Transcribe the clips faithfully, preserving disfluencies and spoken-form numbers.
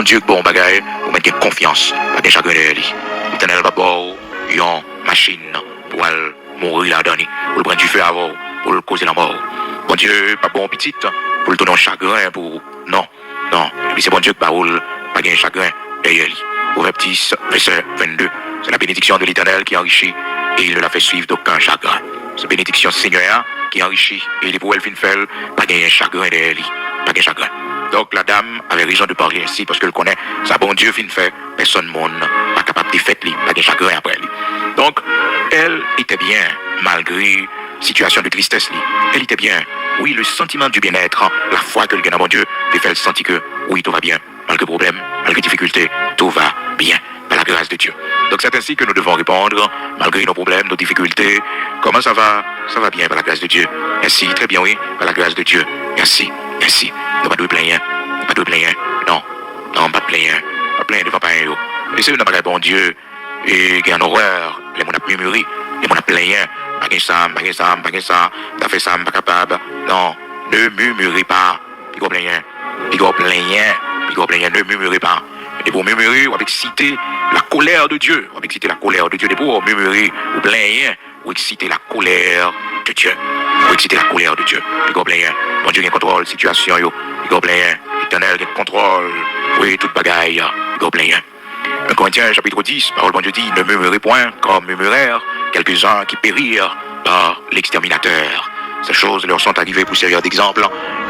Bondye k ba w yon bagay, ou mèt gen konfyans, pa gen chagren dèyè li. Letènèl p ap ba w yon machin pou w al mouri ladan li, pou l pran dife avè w, pou l koze lanmò w. Bondye p ap ba w yon pitit pou l tounen yon chagren pou ou. Non, non. Depi se Bondye k ba ou l, pa gen chagren dèyè li. Pwovèb dis, vèsè vennde. C'est la bénédiction de l'Éternel qui enrichit et il ne la fait suivre d'aucun chagrin. Se benediksyon Senyè a ki anrichi, e depi w wè l fin fè l, pa genyen chagren dèyè li. Pa gen chagren. Donc la dame avait raison de parler ainsi, paske l konnen sa Bondye fin fè, pèsonn moun pa kapab defèt li, pa gen chagren aprè li. Donc, elle était bien, malgré situation de tristesse li. Elle était bien. Oui, le sentiment du bien-être, la foi ke l gen nan Bondye, te fè l santi ke, oui, tout va bien. Malgré problème, malgré difficulté, tout va bien par la grâce de Dieu. Donc c'est ainsi que nous devons répondre, malgré nos problèmes, nos difficultés. Comment ça va? Ça va bien par la grâce de Dieu. Merci, très bien, oui, par la grâce de Dieu. Merci, merci. Nou pa dwe plenyen, nou pa dwe plenyen. Non, non, m pa plenyen, pa plenyen devan payen yo. E se youn nan bagay Bondye e gen an orè lè moun ap mimire, lè moun ap plenyen. Pa gen sa, m pa gen sa, m pa gen sa, m ta fè sa, m pa kapab. Non, ne murmurez pas. Piga w plenyen, piga w plenyen, piga w plenyen, ne murmurez pas. Depi w mimire, w ap eksite la colère de Dieu. W ap eksite la colère de Dieu. Depi w mimire, ou plenyen, ou eksite la colère de Dieu. Ou eksite la colère de Dieu. Piga w plenyen. Bondye gen kontwòl sitiyasyon yo. Piga w plenyen. Letènèl gen kontwòl, wi, tout bagay. Piga w plenyen. Un Corinthiens chapitre dix, parole Bondye di, ne murmurez point comme murmurèrent quelques-uns qui périrent par l'exterminateur. Ces choses leur sont arrivées pour servir d'exemple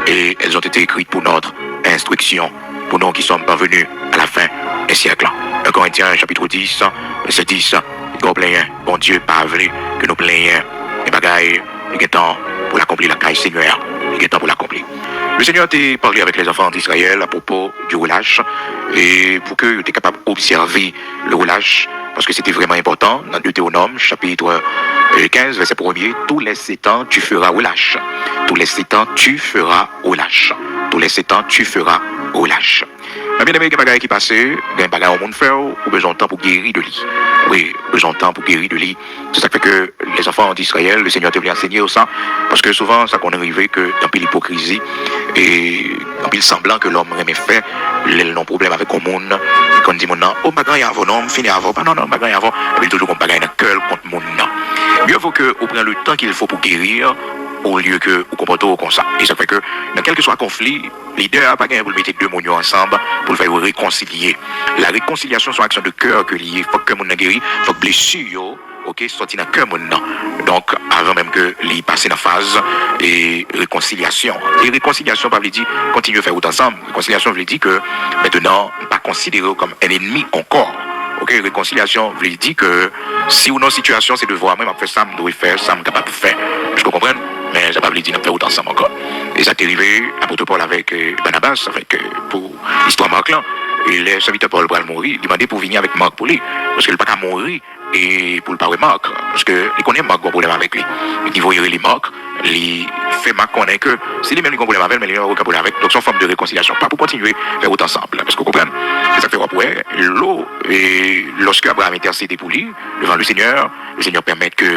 et elles ont été écrites pour notre instruction, pour nous qui sommes parvenus à la fin des siècles. Un Corinthiens chapitre dix, vèsè dis, piga w plenyen, Bondye pa vle ke nou plenyen. Gen bagay li gen tan pou l akonpli lakay Senyè a. Li gen tan pou l akonpli. Le Seigneur te parlé avec les enfants d'Israël à propos du relâche e pou ke yo te kapab obsève le relâche, paske se te vrèman enpòtan. Nan Deutéronome chapitre euh, quinze, verset premier, tous les sept ans tu feras relâche. Tous les sept ans tu feras relâche. Tous les sept ans tu feras relâche. Men byeneme, gen bagay ki pase, gen bagay yon moun fè w, ou bezwen yon tan pou geri de li. Wi, ou bezwen yon tan pou geri de li. Se sa k fè ke les enfants d'Israël, le Seigneur te vle ansenye yo sa, paske souvan sa konn rive ke anpil ipokrizi e anpil sanblan ke lòm renmen fè lè l nan yon pwoblèm avèk yon moun, li konn di moun nan, o, m pa gen anyen avè w non, m fini avè w, pa, non, non, m pa gen anyen avè w, epi l toujou gon bagay nan kè l kont moun nan. Mieux vaut que ou pran le temps qu'il faut pour guérir, olye ke ou konpòte w konsa. E sa k fè ke nan kèlkeswa konfli, lidè a pa genyen pou l mete de moun yo ansanm pou l fè yo rekonsilye. La réconciliation se yon aksyon de kè ke li ye. Fòk kè moun nan geri, fòk blesi yo, oke, sòti nan kè moun nan. Donk, avan menm ke li pase nan faz e rekonsilyasyon. E rekonsilyasyon pa vle di kontinye fè wout ansanm. Rekonsilyasyon vle di ke mentenan, m pa konsidere w kòm en ennmi ankò. Oke, rekonsilyasyon vle di ke si w nan sitiyasyon, se devwa mwen, m ap fè sa m dwe fè, sa m kapab fè. Èske w konprann? Men sa pa vle di n ap fè wout ansanm ankò. E sa te rive apot Pòl avèk eh, Banabas, avèk eh, pou istwa Mak lan. E lè sèvitè Pòl pral mouri, li mande pou vini avèk Mak pou li, paske l pa ka mouri e pou l pa wè Mak, paske li konnen Mak gon pwoblèm avèk li. Li voye rele Mak, li fè Mak konnen ke se li menm li gon pwoblèm avè l, men li menm pa okenn pwoblèm avèk. Donk, se yon fòm de rekonsilyasyon, pa pou kontinye fè wout ansanm, èske w konprann? Se sa k fè w ap wè, lo, e, lòske Abraham entèsede pou li, devan le Seigneur, le Seigneur pèmèt ke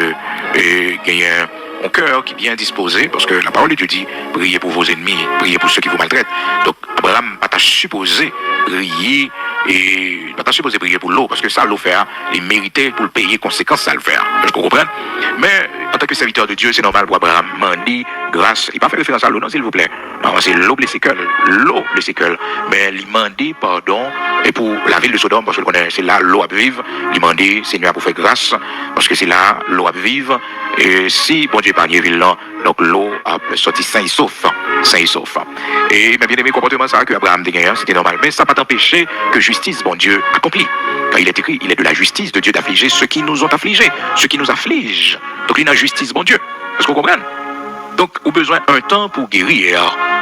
e, genyen yon kè ki byen dispoze, paske la parole de Dieu dit, priez pour vos ennemis, priez pour ceux qui vous maltraitent. Donk, Abraham pa ta sipoze priye, e, pa ta sipoze priye pou Lo, paske sa Lo fè a, li merite pou l peye konsekans sa l fè a. Èske w konprann? Men, antanke sèvitè de Dye, se nòmal pou Abraham mande gras. Li pa fè referans a Lo, non, silvouplè. Non, se Lo blese kè l. Lo blese kè l. Men li mande padon e pou lavil de Sodòm, paske l konnen se la Lo ap viv. Li mande Senyè a pou fè gras, paske se la Lo ap viv. E si Bondye epanye vil lan, donk Lo ap sòti sen e sof. Sen e sof. E, men byeneme, konpòteman sa a ke Abraham te genyen an, se te nòmal. Men sa pa t anpeche ke jistis Bondye akonpli. Kan il est écrit, il est de la justice de Dieu d'affliger ceux qui nous ont affligés, ceux qui nous affligent. Donk, li nan jistis Bondye. Èske w konprann? Donk, ou bezwen yon tan pou w geri.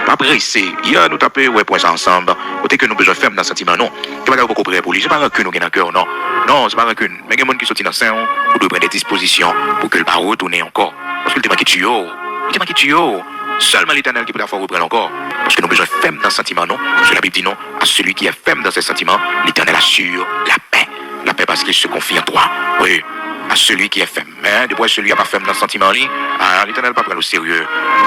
Pa prese. Yè, nou t ap wè pwen sa ansanm. Kote ke nou bezwen fèm nan santiman nou. Gen bagay ou poko prè pou li. Se pa rankin ou gen nan kè w, non. Non, se pa rankin. Men gen moun ki soti nan sen w, ou dwe pran de dispozisyon pou ke l pa retounen ankò. Paske l te manke tiye w. Li te manke tiye w. Sèlman Letènèl ki pou ta fè w reprann ankò. Paske nou bezwen fèm nan santiman nou. Paske Labib di nou, à celui qui est ferme dans ses sentiments, l'Éternel assure la paix. La paix parce qu'il se confie en toi. Oui, à celui qui est ferme. Men, depi w wè seli a pa fèm nan santiman li, a, Letènèl pa pran l o serye.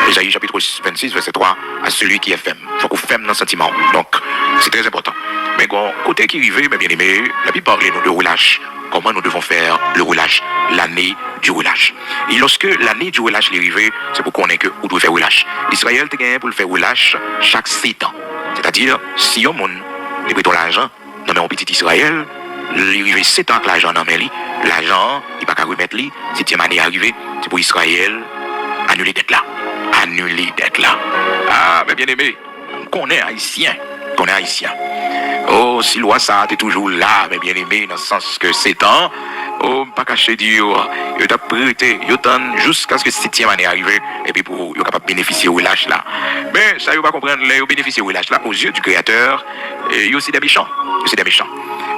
Ezayi chapit vennsis, vèsè twa, à celui qui est ferme. Fòk ou fèm nan santiman w. Donk, se trè enpòtan. Men, Gon kote ki rive, mes bien-aimés, la Bible parle nou de relâche. Comment nous devons faire le relâche, l'année du relâche. E lòske lane di relach li rive, se pou konnen ke ou dwe fè relach. Izrayèl te genyen pou l fè relach chak setan. Sètadi, si yon moun te prete yon lajan nan men yon pitit Izrayèl, li rive setan ak lajan nan men li, lajan an, li pa ka remèt li, setyèm ane a rive, se pou Izrayèl anile dèt la. Anile dèt la. Ah, mes bien-aimés, m konnen Ayisyen, m konnen Ayisyen. Oh, si lwa sa a te toujou la, mes bien-aimés, nan sans ke setan, oh, m pa kache di yo, yo t ap prete, yo tann jiskaske setyèm ane a rive, epi pou yo kapab benefisye relach la. Men, sa yo pa konprann, lè yo benefisye relach la, aux yeux du Créateur, eh, yo se de mechan. Yo se de mechan.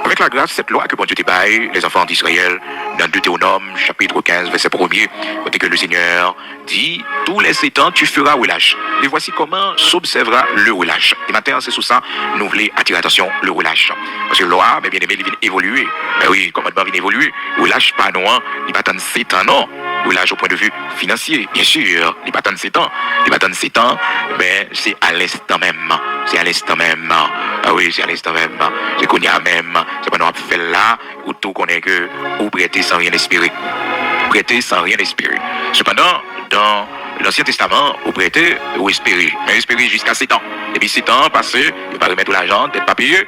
Avec la grâce, cette loi que Bondye te bay les enfants d'Israël dans Deutéronome chapitre quinze, verset premier, kote ke le Seigneur dit, tous les sept ans, tu feras relâche. Et voici comment s'observera le relâche. E maten an, se sou sa nou vle atire atansyon, le relâche. Paske lwa, mes bien-aimés, li vin evolye. Ben wi, kòmandman vin evolye. Relach pa nou an, li pa tann setan non. Relach au point de vue financier, bien sûr, li pa tann setan. Li pa tann setan, men se a lenstan menm. Se a lenstan menm. Ah wi, se a lenstan menm. Se kounye a menm. Se pandan w ap fè l la, ou tou konnen ke ou prete sans rien espérer. Prete sans rien espérer. Sepandan, dans l'Ancien Testament, ou prete, ou espere. Men espere jiska setan. Epi setan an pase, yo pa remèt ou lajan, dèt pa peye.